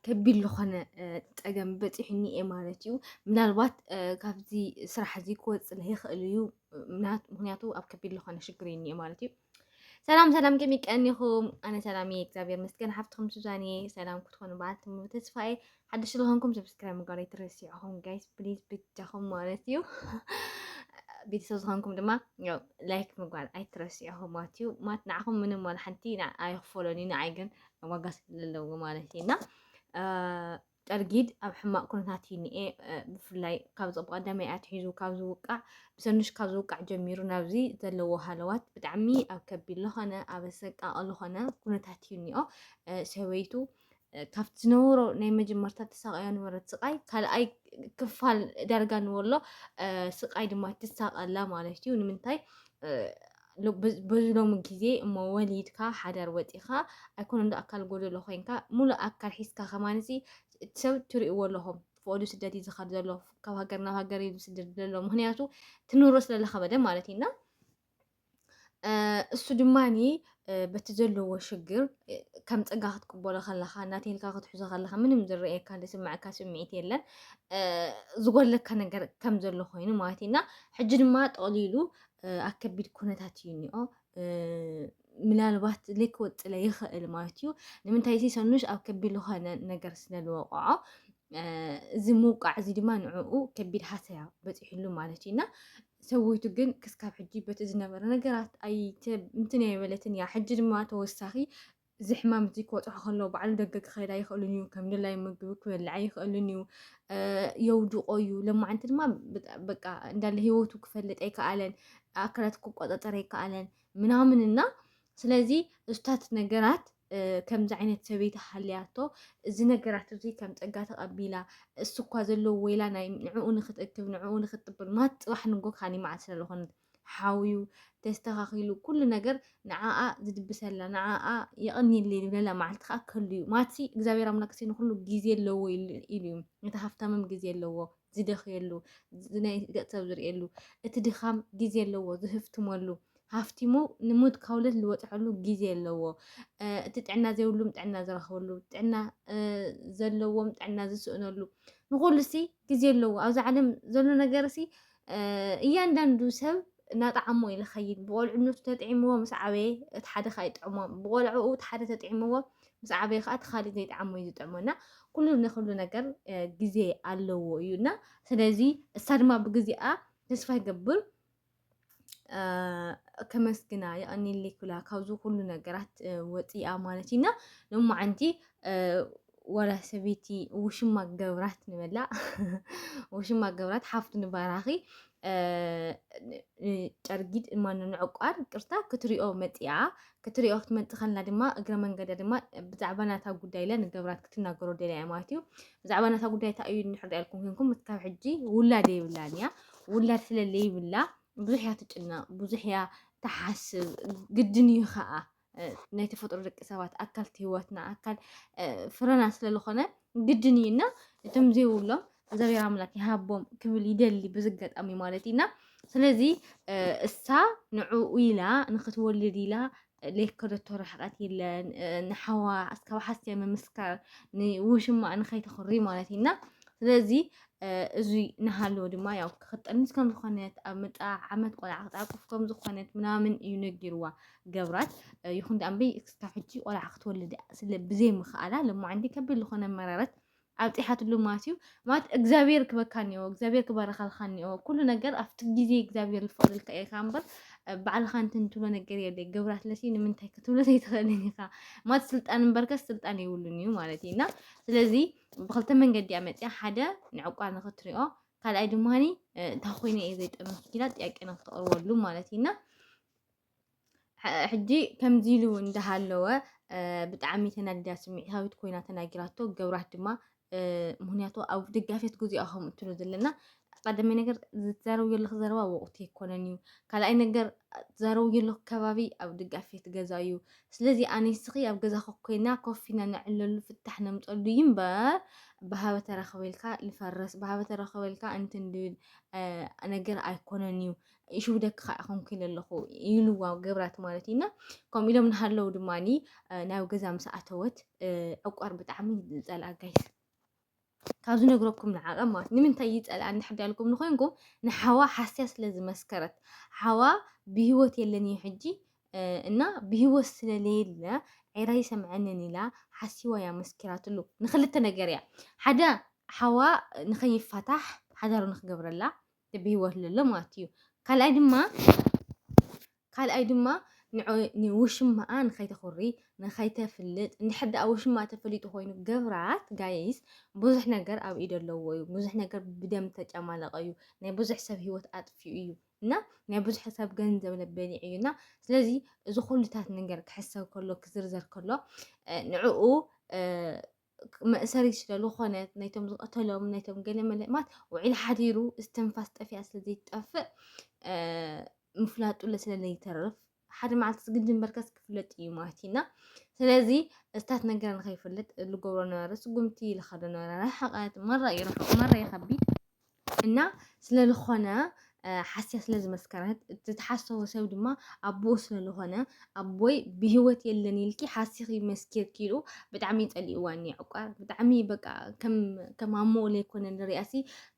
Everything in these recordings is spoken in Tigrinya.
ከቢድ ዝኾነ ጸገም በጺሑኒ እየ ማለት እዩ። ምናልባት ካብዚ ስራሕ እዚ ክወፅእ ይኽእል እዩ፣ ምክንያቱ ኣብ ከቢድ ዝኾነ ሽግር እየ ማለት እዩ። ሰላም ሰላም፣ ከመይ ቀኒኹም? ኣነ ሰላም እየ፣ እግዚኣብሔር መስገን። ሓፍትኹም ሱዛን እየ። ሰላም ክትኾኑ በዓልቲ ሙሉ ተስፋ እየ። ሓድሽ ዝኾንኩም ሰብስክራይብ ምግባር ኣይትረስዑ። ጋይስ ፕሊዝ ብጃኹም ማለት እዩ። ቤተሰብ ዝኾንኩም ድማ ያው ላይክ ምግባር ኣይትረስዑ ማለት እዩ። ማለት ንዓኹም ምንም ዋላ ሓንቲ ኣይኽፈሎን እዩ፣ ንዓይ ግን ዋጋ ስለለዎ ማለት እዩ። እና ጨርጊድ ኣብ ሕማቕ ኩነታት እዩ እኒኤ። ብፍላይ ካብ ቀዳማይ ኣትሒዙ ካብ ዝውቃዕ፣ ብሰኑሽ ካብ ዝውቃዕ ጀሚሩ ናብዚ ዘለዎ ሃለዋት ብጣዕሚ ኣብ ከቢድ ዝኾነ ኣብ ኣሰቃቒ ዝኾነ ኩነታት እዩ እኒኦ። ሰበይቱ ካብቲ ዝነበሮ ናይ መጀመርታ ተሳቐዮ ነበረት ስቓይ ካልኣይ ክፋል ዳርጋ ንበሎ ስቓይ ድማ ትሳቐላ ማለት እዩ። ንምንታይ በዚ ሎሚ ግዜ እሞ ወሊድካ ሓዳር ወፂኻ ኣይኮነ እንዶ ኣካል ጎደሎ ኮይንካ ሙሉእ ኣካል ሒዝካ ከማንሲ እቲ ሰብ ትሪእዎ ኣለኹም። ፍቐዱ ስደት እዩ ዝኸድ ዘሎ፣ ካብ ሃገር ናብ ሃገር እዩ ዝስደድ ዘሎ። ምክንያቱ ትንሮ ስለለኸበደ ማለት እዩ። እና እሱ ድማ በቲ ዘለዎ ሽግር ከም ፀጋ ክትቅበሎ ከለኻ እናተልካ ክትሕዞ ከለኻ ምንም ዝረእየካ ዝስምዐካ ስምዒት የለን። ዝጎለካ ነገር ከም ዘሎ ኮይኑ ማለት እዩ። እና ሕጂ ድማ ጠቕሊሉ ኣብ ከቢድ ኩነታት እዩ እኒኦ። ምናልባት ዘይክወፅእ ይኽእል ማለት እዩ። ንምንታይ እዚ ሰኑሽ ኣብ ከቢድ ዝኾነ ነገር ስለ ዝወቕዖ እዚ ምውቃዕ እዚ ድማ ንዕኡ ከቢድ ሃሰያ በፂሕሉ ማለት እዩ። እና ሰበይቱ ግን ክስካብ ሕጂ በቲ ዝነበረ ነገራት ኣይተ እንትን ኣይበለትን እያ። ሕጂ ድማ ተወሳኺ እዚ ሕማም እዚ ክወፅሖ ከሎ ባዕሉ ደገ ክኸይድ ኣይኽእልን እዩ። ከም ድላይ ምግቢ ክበልዕ ኣይኽእልን እዩ። የውድቆ እዩ። ለማዓንቲ ድማ በቃ እንዳለ ህይወቱ ክፈልጥ ኣይከኣለን፣ ኣካላት ክቆፃፀር ኣይከኣለን ምናምን እና ስለዚ እስታት ነገራት ከምዚ ዓይነት ሰበይቲ ሃልያቶ እዚ ነገራት እዚ ከም ፀጋ ተቐቢላ እሱ እኳ ዘለዎ ወይላ ናይ ንዕኡ ንክትእክብ ንዕኡ ንክትጥብር ማት ፅባሕ ንጎ ካኒ መዓት ስለዝኾነ ሓውዩ ተስተኻኺሉ ኩሉ ነገር ንዓኣ ዝድብሰላ ንዓኣ የቐንየለይ ዝብለላ መዓልቲ ከዓ ከሉ እዩ። ማትሲ እግዚኣብሔር ኣምላክ ሲ ንኩሉ ግዜ ኣለዎ ኢሉ እዩ። ነቲ ሃፍታምም ግዜ ኣለዎ ዝደኽየሉ ናይ ገጽ ሰብ ዝርእየሉ እቲ ድኻም ግዜ ኣለዎ ዝህፍትመሉ ሃፍቲሙ ንሙት ካውለት ዝወፅሐሉ ግዜ ኣለዎ። እቲ ጥዕና ዘይብሉም ጥዕና ዝረኽበሉ ጥዕና ዘለዎም ጥዕና ዝስእነሉ ንኩሉ ሲ ግዜ ኣለዎ። ኣብዚ ዓለም ዘሎ ነገር ሲ እያንዳንዱ ሰብ እናጠዓሞ እዩ ዝኸይድ። ብቆልዕነቱ ተጥዒምዎ ምስ ዓበየ እቲ ሓደ ከዓ ይጥዕሞ፣ ብቆልዕኡ እቲ ሓደ ተጥዒምዎ ምስ ዓበየ ከዓ እቲ ካሊእ ዘይጠዓሞ እዩ ዝጥዕሞ እና ኩሉ ንኩሉ ነገር ግዜ ኣለዎ እዩ እና ስለዚ እሳ ድማ ብግዜኣ ተስፋ ይገብር ከመስግና የቐኒለይ ክብላ ካብዚ ኩሉ ነገራት ወፂኣ ማለት እዩ እና ሎማዓንቲ ዋላ ሰበይቲ ውሽማ ገብራት ንበላ ውሽማ ገብራት ሓፍቱ ንባራኺ ጨርጊድ እማ ንዕቋር ቅርታ ክትሪኦ መፂኣ ክትሪኦ ክትመፅእ ከላ ድማ እግረ መንገዳ ድማ ብዛዕባ ናታ ጉዳይ ኢለ ንገብራት ክትናገሮ ደልያ ማለት እዩ። ብዛዕባ ናታ ጉዳይ እንታይ እዩ እንድሕር ዳልኩም ኮንኩም ካብ ሕጂ ውላድ የብላን እያ። ውላድ ስለ ለይብላ ብዙሕ እያ ትጭነቕ፣ ብዙሕ እያ ትሓስብ። ግድን እዩ ከዓ ናይ ተፈጥሮ ደቂ ሰባት ኣካል ህይወትና ኣካል ፍረና ስለዝኾነ ግድን እዩ እና እቶም ዘይብሎም እግዚኣብሔር ኣምላክ ይሃቦም ክብል ይደሊ በዚ ኣጋጣሚ ማለት እዩ እና ስለዚ እሳ ንዕኡ ኢላ ንክትወልድ ኢላ ለይከደቶ ርሕቀት የለን። ንሓዋ እስካብ ሓስያ ምምስካር ንውሽማ ንኸይተኽሪ ማለት እዩ እና ስለዚ እዚ እናሃለወ ድማ ያው ክኽጠንስ ከም ዝኾነት ኣብ መፃ ዓመት ቆልዓ ክትዓቁፍ ከም ዝኾነት ምናምን እዩ ነጊርዋ ገብራት። ይኹን ደኣ እምበይ እስካብ ሕጂ ቆልዓ ክትወልድ ስለ ብዘይምኽኣላ ለማዓንቲ ከቢድ ዝኾነ መረረት ኣብፂሓትሉ ማለት እዩ። ማለት እግዚኣብሔር ክበካ እኒኦ እግዚኣብሔር ክባረኻልካ እኒኦ ኩሉ ነገር ኣብቲ ግዜ እግዚኣብሔር ዝፈቕደልካ እየካ እምበር ባዕልኻ እንትን ትብሎ ነገር የለ። ገብራት ለሲ ንምንታይ ክትብሎ ዘይትኽእልን ኢኻ። ማለት ስልጣን እምበርከስ ስልጣን የብሉን እዩ ማለት እዩ እና ስለዚ ብክልተ መንገዲ እያ መፅያ። ሓደ ንዕቋር ንክትሪኦ ካልኣይ ድማ እንታይ ኮይነ እየ ዘይጠመትኪላ ጥያቄ ንክተቕርበሉ ማለት እዩ እና ሕጂ ከምዚ ኢሉ እንዳሃለወ ብጣዕሚ ተናዲዳ ስምዒታዊት ኮይና ተናጊራቶ። ገብራት ድማ ምክንያቱ ኣብ ደጋፊት ግዜኣ ከም እትሉ ዘለና ቀዳማይ ነገር፣ ዝትዛረብዮ ዘለኺ ዘረባ ወቕቱ ኣይኮነን እዩ። ካልኣይ ነገር፣ ትዛረብዮ ዘለኺ ከባቢ ኣብ ደጋፊት ገዛ እዩ። ስለዚ ኣነ ንስኺ ኣብ ገዛኺ ኮይና ኮፍ ኢልና ነዕለሉ ፍታሕ ነምፀሉ እዩ እምበር፣ ብሃበ ተረኸበልካ ልፈርስ፣ ብሃበ ተረኸበልካ እንትን ድብል ነገር ኣይኮነን እዩ። ይሽውደኪ ከዓ ይኾንኩ ኢለ ኣለኹ ኢልዋ ገብራት ማለት እዩ። እና ከምኡ ኢሎም እናሃለዉ ድማኒ ናብ ገዛ ምስ ኣተወት ዕቋር ብጣዕሚ ዝፀልኣ ጋይስ። ካብ ዝነግረኩም ንዓቐብ ማለት ንምንታይ ይፀልኣ እንድሕር ዳልኩም ንኮይንኩም፣ ንሓዋ ሓስያ ስለ ዝመስከረት፣ ሓዋ ብህይወት የለን እዩ ሕጂ እና ብህይወት ስለለየለ ዒራ ይሰምዐንን ኢላ ሓሲዋ እያ መስኪራትሉ። ንክልተ ነገር እያ። ሓደ ሓዋ ንኸይፋታሕ ሓዳሩ ንክገብረላ ብህይወት ለሎ ማለት እዩ። ካልኣይ ድማ ካልኣይ ድማ ንዑ- ንውሽማኣ ንኸይተኹሪ ንኸይተፍልጥ። እንድሕር ደኣ ውሽማ ተፈሊጡ ኮይኑ ገብራት ጋይስ ብዙሕ ነገር ኣብ ኢደ ኣለዎ እዩ። ብዙሕ ነገር ብደም ተጨማለቐ እዩ። ናይ ብዙሕ ሰብ ህይወት ኣጥፊኡ እዩ እና ናይ ብዙሕ ሰብ ገንዘብ ለበሊዑ እዩ እና ስለዚ እዚ ኩሉታት ነገር ክሕሰብ ከሎ ክዝርዘር ከሎ ንዕኡ መእሰሪ ስለ ዝኾነት ናይቶም ዝቐተሎም ናይቶም ገለ መለ ማለት ውዒል ሓዲሩ እስትንፋስ ጠፊኣ ስለ ዘይትጠፍእ ምፍላጡ ስለ ዘይተርፍ ሓደ መዓልቲ ዝግድን በርከስ ክፍለጥ እዩ ማለት ኢና። ስለዚ እስታት ነገር ንኸይፍለጥ ልገብሮ ነበረ ስጉምቲ ልኸዶ ነበረ ርሕቐት መራ እዩ ርሕቕ መራ ይኸቢድ እና ስለ ዝኾነ ሓስያ ስለ ዝመስከረት እቲ ተሓሰቦ ሰብ ድማ ኣቦኡ ስለ ዝኾነ ኣቦይ ብህይወት የለን ኢልኪ ሓሲኺ መስኪርኪ ኢሉ ብጣዕሚ ይጸልእዋ እኒ ዕቋር ብጣዕሚ በቃ ከም ኣሞኡ ለይኮነ ንሪኣሲ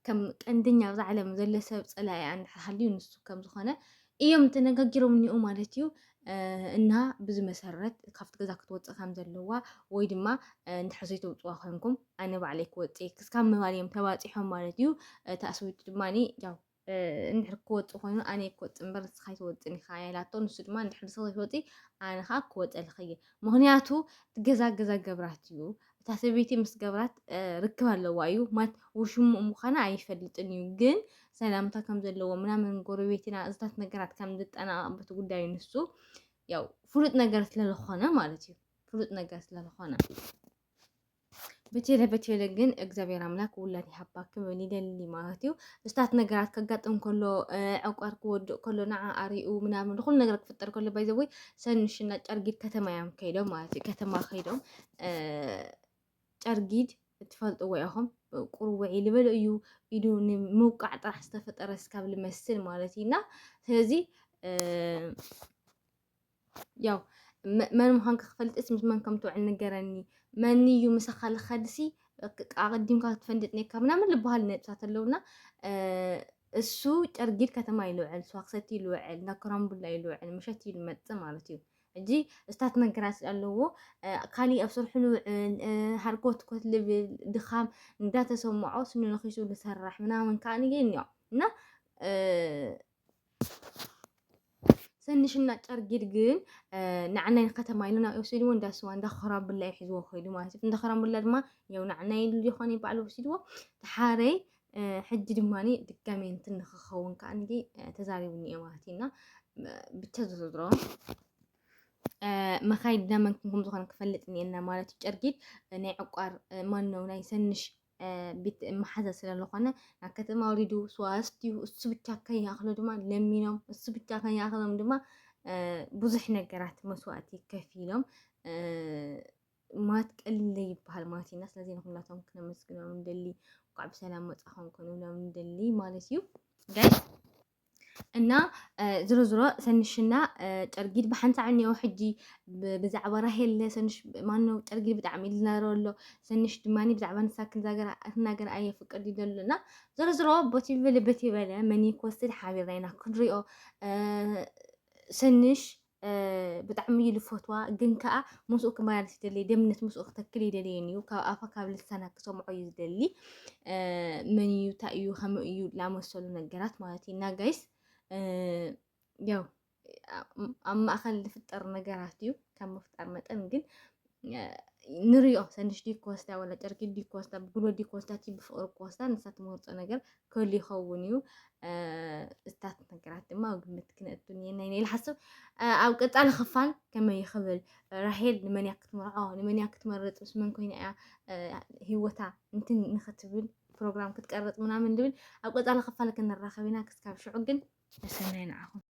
ከም ቀንደኛ ኣብዛ ዓለም ዘሎ ሰብ ጸላኢ እንድሕር ሃልዩ ንሱ ከም ዝኾነ እዮም ተነጋጊሮም እኒኡ ማለት እዩ። እና ብዚ መሰረት ካብቲ ገዛ ክትወፅእ ከም ዘለዋ ወይ ድማ እንድሕር ዘይተውፅዋ ኮይንኩም ኣነ ባዕለይ ክወፅእ ክስካብ ምባል እዮም ተባፂሖም ማለት እዩ። ተኣስዊቱ ድማ ያው እንድሕር ክወፅእ ኮይኑ ኣነ ክወፅእ እምበር ንስኻ ኣይትወፅን ኢኻ ኢላቶ። ንሱ ድማ እንድሕር ንስኻ ዘይትወፂ ኣነ ከዓ ክወፀልኺ እየ። ምክንያቱ እቲ ገዛ ገዛ ገብራት እዩ። እታ ሰበይቲ ምስ ገብራት ርክብ ኣለዋ እዩ ማለት ውሽምኡ ምዃና ኣይፈልጥን እዩ ግን ሰላምታ ከም ዘለዎ ምናምን ጎረቤትና እዝታት ነገራት ከም ዝጠናቐቕ በቲ ጉዳዩ ንሱ ያው ፍሉጥ ነገር ስለዝኾነ ማለት እዩ። ፍሉጥ ነገር ስለዝኾነ በቴለ በቴለ ግን እግዚኣብሔር ኣምላክ ውላድ ይሃባ ክብል ይደሊ ማለት እዩ። እስታት ነገራት ከጋጥም ከሎ ዕቋር ክወድእ ከሎ ንዓ ኣሪኡ ምናምን ንኩሉ ነገር ክፍጠር ከሎ ባይዘወይ ሰንሽና ጨርጊድ ከተማ እዮም ከይዶም ማለት እዩ። ከተማ ከይዶም ጨርጊድ እትፈልጥዎ ኢኹም። ቁሩብ ውዒ ልበሎ እዩ ኢዱ ንምውቃዕ ጥራሕ ዝተፈጠረ ስካብ ልመስል ማለት እዩ እና ስለዚ ያው መን ምዃንካ ክፈልጥስ ምስ መን ከም ትውዕል ንገረኒ። መን እዩ ምሳኻ ልኸድሲ ኣቐዲምካ ክትፈንድጥ ነካ ምናምን ልበሃል ነጥብታት ኣለውና እሱ ጨርጊድ ከተማ ይልውዕል ስዋ ክሰቲ ይልውዕል እንዳ ኮራምቡላ ይልውዕል ምሸት ይልመጽእ ማለት እዩ። ሕጂ እስታት ነገራት ኣለዎ ካሊእ ኣብ ስርሑ ልውዕል ሃርኮትኮት ልብል ድኻም እንዳተሰምዖ ስኑ ነኺሱ ልሰርሕ ምናምን ከዓ ንየ እኒኦ እና ሰንሽና ጨርጊድ ግን ንዓናይ ንከተማ ኢሉ ናብ ወሲድዎ እንዳ ስዋ እንዳ ኮራምብላ እዩ ሒዝዎ ከይዱ ማለት እዩ። እንዳ ኮራምብላ ድማ ያው ንዓናይ ኢሉ ይኾን ባዕሉ ወሲድዎ ተሓረይ ሕጂ ድማ ድጋሜ እንትን ንክኸውን ከዓ ንጌ ተዛሪቡ እኒኦ ማለት እዩ እና ብቻ ዝዝሮ መኻይድ ዳመን ክንኩም ዝኾነ ክፈልጥ እኒኤና ማለት እዩ። ጨርጊድ ናይ ዕቋር ማነው ናይ ሰንሽ ቤት መሓዛ ስለ ዝኾነ ናብ ከተማ ወሪዱ ስዋ ኣስትዩ እሱ ብቻ ከይኣኽሎ ድማ ለሚኖም እሱ ብቻ ከይኣኽሎም ድማ ብዙሕ ነገራት መስዋእቲ ከፊሎም ማለት ቀሊል ይበሃል ማለት ኢና። ስለዚ ንኩላቶም ክነመስግኖም ንደሊ እንኳዕ ብሰላም መፃኹም ክንብሎም ንደሊ ማለት እዩ ጋይስ። እና ዝሮ ዝሮ ሰንሽና ጨርጊድ ብሓንሳዕ እኒኦ ሕጂ ብዛዕባ ራሄል ሰንሽ ማነው ጨርጊድ ብጣዕሚ ይዝናረብ ኣሎ። ሰንሽ ድማ ብዛዕባ ንሳ ክናገር ኣየ ፍቅድ ይደሉ እና ዝሮ ዝሮ ቦቲ በለ በቲ በለ መን ክወስድ ሓቢርና ኢና ክንሪኦ። ሰንሽ ብጣዕሚ እዩ ልፈትዋ ግን ከዓ ምስኡ ክመላለስ ይደሊ ደምነት ምስኡ ክተክል ይደልየን እዩ ካብ ኣፋ ካብ ልሳና ክሰምዖ እዩ ዝደሊ። መን እዩ እንታይ እዩ ከመኡ እዩ ላመሰሉ ነገራት ማለት እዩ እና ጋይስ ያው ኣብ ማእኸል ዝፍጠር ነገራት እዩ ካብ ምፍጣር መጠን ግን ንሪኦ ሰንሽ ዲ ክወስዳ ወላ ጨርቂ ዲ ክወስዳ ብጉልበት ዲ ክወስዳ እቲ ብፍቅሪ ክወስዳ ንሳ ትመርፆ ነገር ክህሉ ይኸውን እዩ። እስታት ነገራት ድማ ኣብ ግምት ክነእቱ እኒአና ኢና ኢለ ሓስብ። ኣብ ቀፃሊ ክፋል ከመይ ይኽብል ራሄል ንመን እያ ክትምርዖ ንመን እያ ክትመርፅ ምስ መን ኮይና እያ ህይወታ እንትን ንኽትብል ፕሮግራም ክትቀርጽ ምናምን ድብል ኣብ ቀጻሊ ክፋል ክንራኸብ ኢና። ክስካብ ሽዑ ግን ሰናይ ንዓኹም።